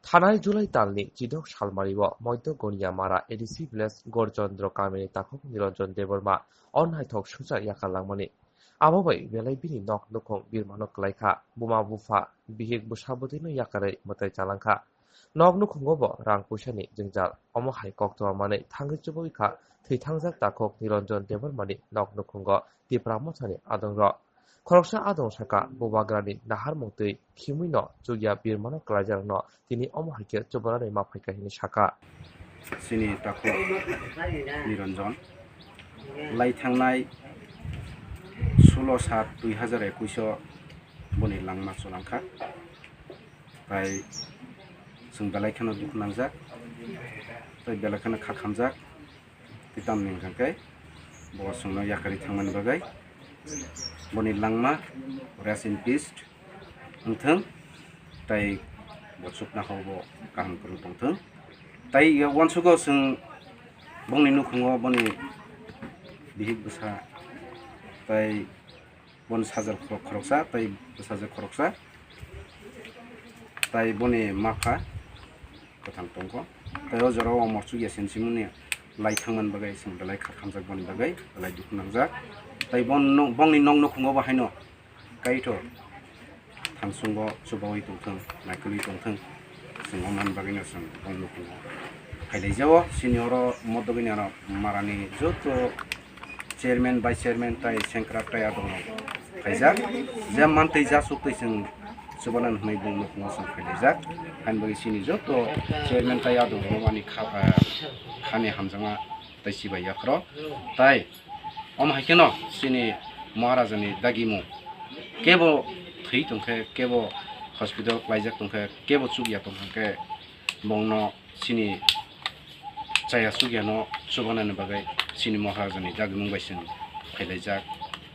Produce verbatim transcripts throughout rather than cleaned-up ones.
Thanai July talni chidok salmario Moidya Goniamara A D C village Gorchandra kamini takhuk Niranjan Debbarma o naithok swngchar yakar langmani. Abo bai belai bini nok nukhung birmano kwlaikha, buma bupha, bihik bwsa bwtwino yakarwi mwtai chalangkha. Nok nukhungo bo rang puisani jwngjal, omo hai koktwma manwi thangwi chubui kha thwithangjak takhuk Niranjan Debbarmani nok nukhungo Tipra Mothani adongrok. Khoroksa adong saka, bubagrani naharmung twi khimwino chukya birmano kwlaijakno tini omo hai khe chubanani ma phaikha hwnwi saka. Chini takhuk Niranjan lai thangnai sulo sat dui hazar ekush o boni langma chwlangkha. Tai chwng belai kheno dukhu nangjak, tai belai kheno kha khamjak. Tei tamni hwnkha khe bo chwngno yakarwi thangmani bagwi boni langma rest in peace wngthung, tai bo chukna hao bo kaham kwrwng tongthung. Tai uansugo chwng bongni nukhungo boni bihik bwsa tai boni sajwk khorok-, khoroksa, tai bwsajwk khoroksa, tai boni mapha kwthang tongkho. Tai o jorao morchuk ya sinchimani lai thangmani bagwi chwng belai kha khamjak boni bagwi belai dukhu nangjak. Tai bon-, bongni nok nukhungo bo haino kaitho thangsungo chubaui tongthung, naikolwi tongthung. Chwng o man bagwino chwng bong nukhungo phailaijao. Chini oro modogwini ano marani joto chairman, vice chairman tai sengkrak tai adongrok khaijak. Je mantwi jasuk twi chwng chubanan hwnwi bong nukhungo chwng phailaijak. Hain bagwi chini joto chairman tai adongrok ani kha-, ah, khani hamjakma tai chibai yakhro. Tai omo hai kheno chini Maharajani dagimung kebo thwi tongkhe, kebo hospital klaijak tongkhe, kebo chukya tongkha khe bongno chini chaya chukyano chubanani bagwi chini Maharajani dagimung bai chwng phailaijak,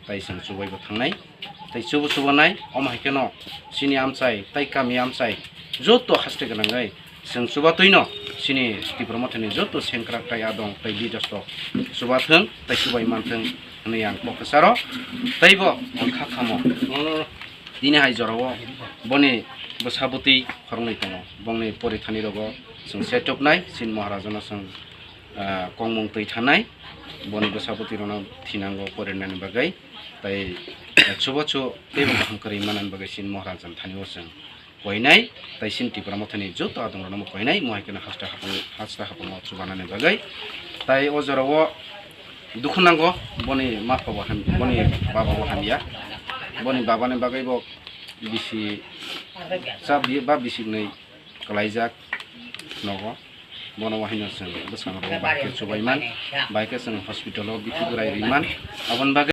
tai chwng chubaibo thangnai. Tai chubo chubanai, omo hai kheno chini amchai tai kami amchai joto haste gwnangwi chwng chubatwino chini Tipra Mothani joto sengkrak tai adong tai leaders rok chubathwng tai chubai manthwng hwnwi ang kok kwcharo. Teibo ang kha khamo. Tini hai jorao boni bwsa bwtwi khoroknwi tongo. Bongni porithani rogo chwng se tubnai, chini Maharajano chwng, ah, kongmung twi thanai. Boni bwsa bwtwi rokno thinango porinani bagwi. Tai, ah, chubachu teibo kaham kwrwi manani bagwi chini Maharajan thani o chwng koinai. Tai chini Tipra Mothani joto adongrokno koinai. Mo hai kheno hasta hapung, hasta hapung o chubanani bagwi. Tai o jorao dukhu nango, boni mapha bo ham-, boni baba bo hamya. Boni babani bagwi bo bisi cha bi-, ba bisi wnwi kwlaijak nogo. Bono wahaino chwng bwskango bai khe chubaiman, bai khe chwng hospital o bithi bwrai riman. Aboni bagwi